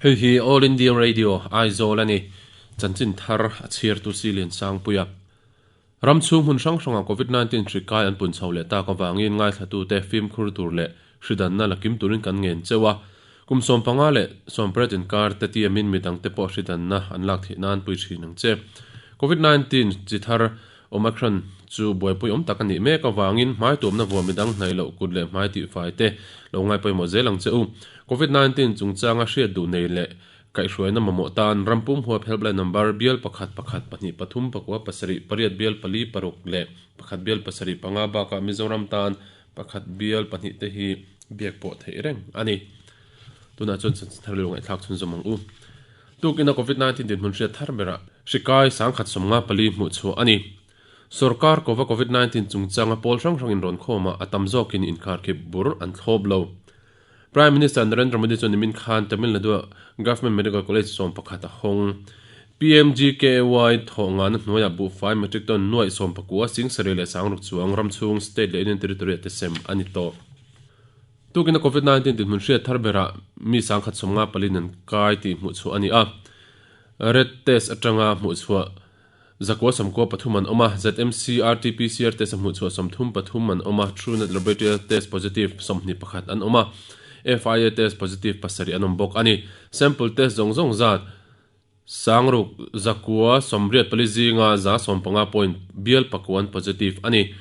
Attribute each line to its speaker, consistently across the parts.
Speaker 1: Hei hi All India Radio, Aizawl a ni. Chanchin thar a chhiartu si Liansangpuia. Ram chhung hmun hrang hrangah Covid 19 hri kai an pun chho leh tak avangin ngaithlatute fimkhur tur leh hri danna la kim turin kan ngen cheu a. Kum 15 leh 18 inkar te tiamin midangte pawh hri danna an lak theih nan pui thin ang che. Covid 19 chi thar Omicron chu buaipui awm tak a nih mek avangin hmai tuamna vuah midang hnaih loh kut leh hmai tihfai te lo ngai pawimawh zel ang che u. Covid 19 chungchanga hriat duh nei leh kaihhruaina mamawh tan ram pum huap helpline number bial pakhat pakhat pahnih pathum pakua pasarih pariat bial pali paruk leh pakhat bial pasarih panga bakah Mizoram tan pakhat bial pahnih te hi biak pawh theih reng a ni. Tunah chuan chanchin thar leh ngaihthlak chhunzawm ang u. Tukina Covid 19 dinhmun hriat thar berah hri kai 1054 hmuh chhuah a ni. Sorkar kova Covid 19 chungchanga pawl hrang hrangin rawn khawmah a tam zawkin inkharkhip bur an thlawp lo. Prime Minister Narendra Modi chuan nimin khan Tamil Nadu-a Government Medical College 11 a hawng. PMGKAY thawh ngahna hnuaiah buhfai metric ton nuaih sawmpakua sing sarih leh sangruk chuang ram chhung state leh Union Territory-ah te sem a ni tawh. Tukina Covid 19 dinhmun hriat thar berah mi 154 in an kai tih hmuh chhuah a ni a. Red test atanga hmuh chhuah 993 an awm a, ZMC RT-PCR test a hmuh chhuah 33 an awm a, Truenat Laboratory test positive 21 an awm a, FIA test positive pasarih an awm bawk a ni. Sample test zawng zawng zat Sangruk zakua 84 zinga 115 point bial pakuan positive a ni.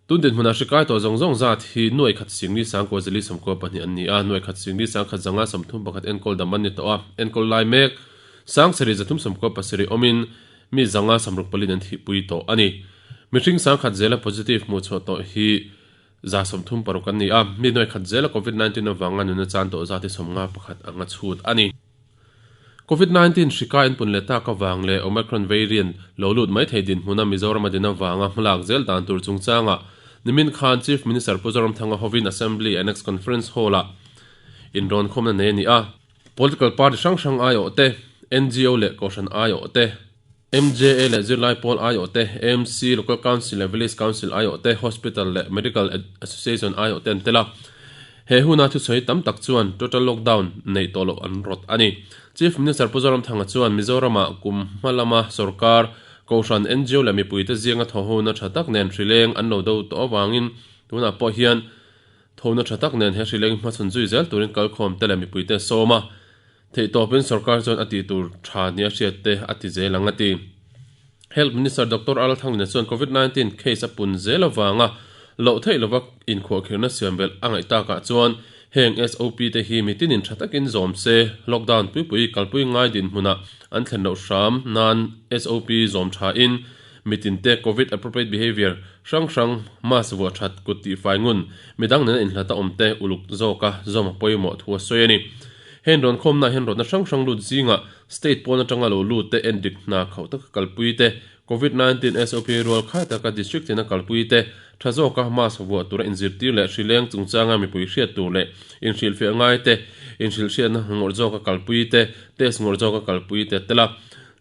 Speaker 1: Tun dinhmunah hri kai tawh zawng zawng zat hi nuai khat singli sangkua zali sawmkua pahnih an ni a, nuai khat singli sangkhat zanga 31 enkawl dam an ni tawh a, enkawl lai mek sang sarih 397 awmin mi zanga samruk palin an thihpui tawh a ni. Mihring 10,000 zela positive hmuh chhuah tawh hi 36% an ni a, mi nuai khat zela Covid 19 avanga nuna chan tawh zat hi 51 anga chhut a ni. Covid 19 hri kai an pun leh tak avang leh Omicron variant lo lut mai thei dinhmuna Mizoram a din avanga hmalak zel dan tur chungchangah nimin khan Chief Minister Pu Zoramthanga hovin Assembly Annex Conference Hall-ah inrawnkhawmna nei a ni a. Political party hrang hrang aiawh te, NGO leh Kohhran aiawh te, MJA leh zirlai pawl aiawh te, AMC, Local Council leh Village Council aiawh te, Hospital leh Medical Association aiawh te an tel a. He huna thusawi tam tak chuan total lockdown neih tawh loh an rawt a ni. Chief Minister Pu Zoramthanga chuan Mizoramah kum hma lama sorkar, Kohhran, NGO leh mipuite zinga thawhhona tha tak nen hrileng an lo do tawh avangin tunah pawh hian thawhna tha tak nen he hrileng hmachhawn zui zel turin kalkhawm te leh mipuite a sawm a. Theihtawpin sorkar chuan a tih tur tha nia hriat te a ti zel ang a ti. Health Minister Doctor Al Thanglina chuan Covid 19 case a pun zel avanga loh theih lova inkhuahkhirhna siam belh a ngaih takah chuan heng SOP te hi mitinin tha takin zawm se, lockdown puipui kalpui ngai dinhmunah an thlen loh hram nan SOP zawm thain mitinte Covid appropriate behaviour hrang hrang mask vuah that kut tihfai ngun midang nena inhlata awmte uluk zawka zawm a pawimawh thu a sawi a ni. Heng rawn khawmna hian rawtna hrang hrang lut zingah state pawn atanga lo lut te endik hna khauh taka kalpui te, Covid 19 SOP rual khai taka district tina kalpui te, tha zawka mask vuah tura inzirtir leh hrileng chungchanga mipui hriat tur leh inhrilhfiah ngai te, inhrilhhriatna ngawrh zawka kalpui te, test ngawrh zawka kalpui te tel a.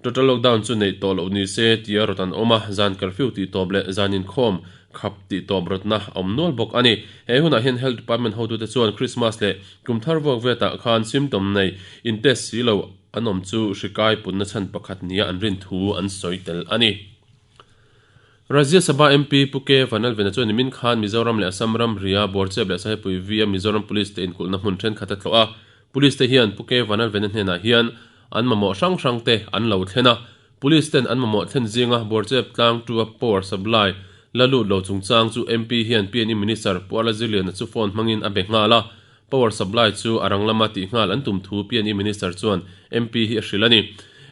Speaker 1: Total lockdown chu neih tawh loh ni se tia rawt an awm a, zan curfew tih tawp leh zan inkhawm khap tih tawp rawtna a awm nual bawk a ni. He hunah hian Health Department hotute chuan Christmas leh kum thar vuak vetah khan symptom nei in test si lo an awm chu hri kai punna chhan pakhat nia an rin thu an sawi tel a ni. Rajya Sabha MP Pu K Vanlalvena chuan nimin khan Mizoram leh Assam ram ria Bawrchep leh Sahepui V-a Mizoram Police te inkulhna hmun thenkhat a tlawh a. Police te hian Pu K Vanlalvena hnenah hian an mamawh hrang hrang te an lo thlen a, Police ten an mamawh thlen zinga Bawrchep tlang tua power supply la lut lo chungchang chu MP hian PNE Minister Pu Arla Zirliana chu phone hmangin a be nghal a, power supply chu a rang lama tih nghal an tum thu PNE Minister chuan MP hi a hrilh a ni.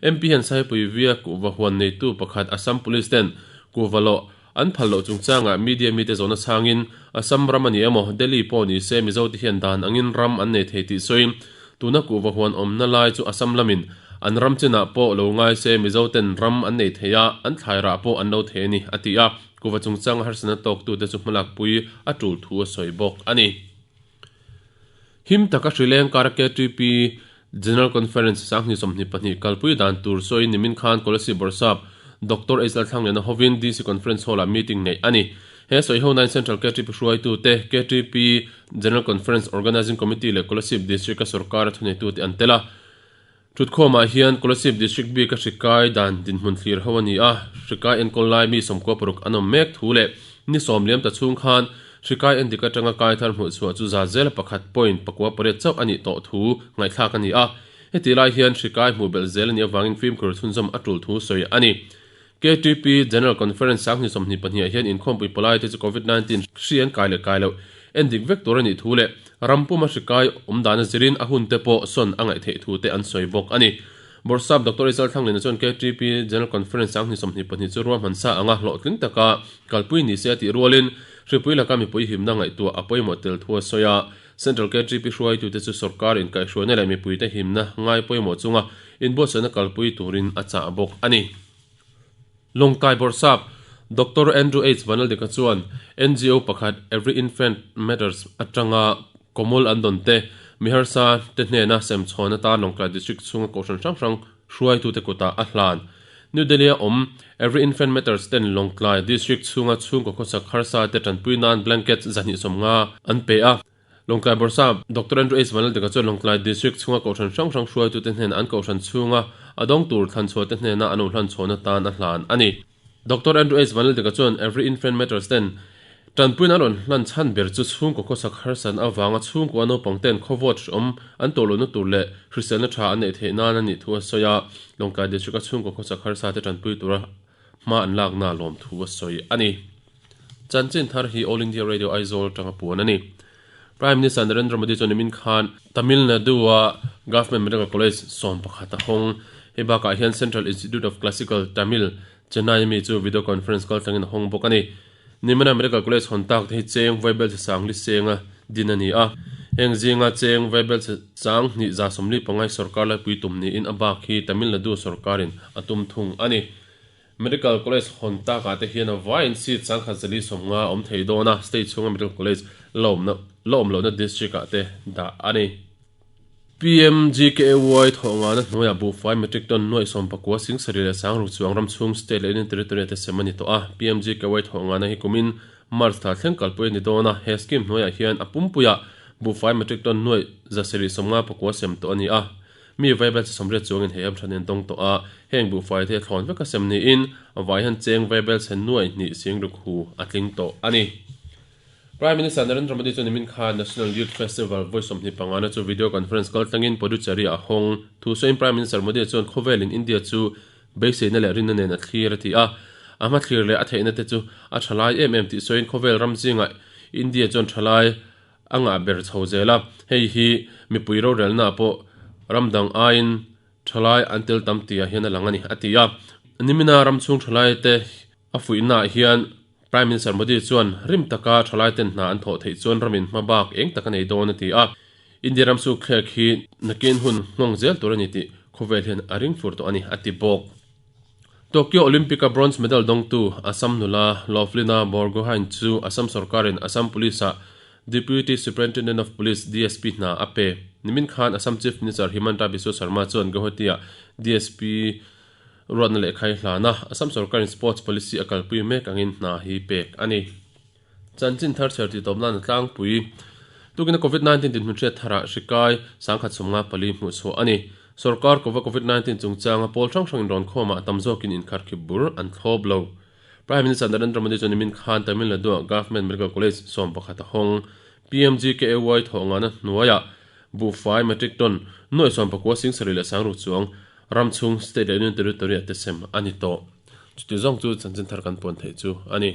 Speaker 1: MP hian Sahepui Via kuhva huan neitu pakhat Assam Police ten kuhva lawh an phal loh chungchangah media mite zawhna chhangin Assam ram a ni emaw Delhi pawh ni se Mizo te hian dan angin ram an nei thei tih sawiin tuna kuhva huan awmna lai chu Assam lamin an ram chinah pawh lo ngai se Mizo ten ram an nei thei a, an thlai rah pawh an lo thei a ni, a ti a. Kuhva chungchanga harsatna tawktute chu hmalakpui a tul thu a sawi bawk a ni. Him taka hrileng kara KTP General Conference 2022 kalpui dan tur sawiin nimin khan Kolasib Bawrhsap Doctor H Lalthlangliana hovin DC Conference Hall-ah meeting neih a ni. He sawi ho nain Central KTP hruaitute, KTP General Conference Organising Committee leh Kolasib District-a sorkara thuneitute an tel a. Thutkhawmah hian Kolasib District bika hri kai dan dinhmun thlir ho a ni a, hri kai enkawl lai mi 96 an awm mek thu leh ni sawm liam ta chhung khan hri kai endik atanga kai thar hmuh chhuah chu za zela pakhat point pakua pariat chauh a nih tawh thu ngaihthlak a ni a. Heti lai hian hri kai hmuh belh zel a nih avangin fimkhur chhunzawm a tul thu sawi a ni. KTP General Conference 2022 ah hian inkhawmpui palai te chu Covid 19 hri an kai leh kai loh endik vek tur a nih thu leh ram puma hri kai awm dan a zirin a hun te pawh sawn a ngaih theih thu te an sawi bawk a ni. Bawrhsap Doctor Rizal Thanglina chuan KTP General Conference 2022 chu ruahman sa anga hlawhtling taka kalpui ni se a tih rualin hripui laka mipui himna ngaihtuah a pawimawh tel thu a sawi a. Central KTP hruaitute chu sorkar inkaihhruaina leh mipuite himna ngai pawimawh chunga inbuatsaihna kalpui turin a chah bawk a ni. Lawngtai Bawrhsap Doctor Andrew H. Vanaldika chuan NGO pakhat Every Infant Matters atanga kawmul an dawn te, mi harsa te hnena sem chhawn atan Lawngtlai District chhunga kohhran hrang hrang hruaitute kutah a hlan. New Delhi-a awm Every Infant Matters ten Lawngtlai District chhunga chhungkaw khawsak harsa te tanpui nan blankets 250 an pe a. Lawngtlai Bawrhsap Doctor Andrew H. Vanlaldika chuan Lawngtlai District chhunga kohhran hrang hrang hruaitute hnenah an kohhran chhunga a dawng tur thlanchhuah te hnena an lo hlanchhawn atan a hlan a ni. Doctor Andrew H. Vanlaldika chuan Every Infant Matters ten tanpuina an rawn hlan chhan ber chu chhungkaw khawsak harsan avanga chhungkua naupang ten khawvawt hreawm an tawh lohna tur leh hriselna tha an neih theih nan a nih thu a sawi a. Lawngtlai District-a chhungkaw khawsak harsa te tanpui tura hma an lakna lawmthu a sawi a ni. Chanchin thar hi All India Radio Aizawl atanga puan a ni. Prime Minister Narendra Modi chuan nimin khan Tamil Nadu-a Government Medical College 11 a hawng. Hei bakah hian Central Institute of Classical Tamil, Chennai ami chu video conference kaltlangin a hawng bawk a ni. Nimina Medical College hawn tak te hi cheng vaibelchhe sangli senga din a ni a. Heng zinga cheng vaibelchhe chang hnih 145 sorkar laipui tum niin a bak hi Tamil Nadu sorkarin a tum thung a ni. Medical College hawn takah te hian a vaiin seat 150 a awm thei dawn a, state chhunga Medical College la awmna la awm lohna district ah te dah a ni. PMGKAY thawh ngana hnuaiah buhfai metric ton nuaih sawmpakua sing sarih leh sangruk chuang ram chhung state leh Union Territory ah te sem a ni tawh a. PMGKAY thawh ngana hi kumin March thla thleng kalpui a ni dawn a, he scheme hnuaiah hian a pumpuiah buhfai metric ton nuaih 754 sem tawh a ni a. Mi vaibel che sawmriat chuangin hei amtha nen dawng tawh a, heng buhfai te thlawn vek a sem niin a vai hian cheng vaibel che nuaih hnih sing ruk hu a tling tawh a ni. Prime Minister Narendra Modi chuan nimin khan National Youth Festival vawi 25 na chu video conference kal tlangin Puducherry ah a hawng. Thu sawiin Prime Minister Modi chuan khawvelin India chu beiseina leh rinna nen a thlir a ti a, a hmathlir leh a theihna te chu a tha lai em em tih sawiin khawvel ram zingah India chuan tha lai a ngah ber chho zel a, hei hi mipui rorelnaah pawh ram dang aiin thalai an tel tam tihah hian a lang a ni, a ti a. Nimina ram chhung thalaite a fuihnaah hian Prime Minister Modi chuan rim taka thalaiten hna an thawh theih chuan ramin hma bak eng tak a nei dawn a ti a. India ram sukthlek hi nakin hun nghawng zel tur a ni tih khawvel hian a ring fur tawh a ni, a ti bawk. Tokyo Olympic-a bronze medal dawngtu Assam nula Lovlina Borgohain chu Assam sorkarin Assam Police-ah Deputy Superintendent of Police, DSP, hna a pe. Nimin khan Assam Chief Minister Himanta Biswa Sarma chuan Guwahati-ah DSP ruatna lehkha hi hlan a, Assam sorkarin sports policy a kalpui mek angin hna hi pek a ni. Chanchin thar chher tih tawp nan a tlangpui. Tukina Covid 19 dinhmun hriat tharah hri kai 154 hmuh chhuah a ni. Sorkar kova Covid 19 chungchanga pawl hrang hrangin rawn khawmah tam zawkin inkharkhip bur an thlawp lo. Prime Minister Narendra Modi chuan nimin khan Tamil Nadu-ah Government Medical College 11 a hawng. PMGKAY thawh ngana hnuaiah buhfai metric ton nuaih sawmpakua sing sarih leh sangruk chuang ram chhung state leh union territory-ah te sem a ni tawh. Chuti zawng chu chanchin thar kan puan theih chu a ni.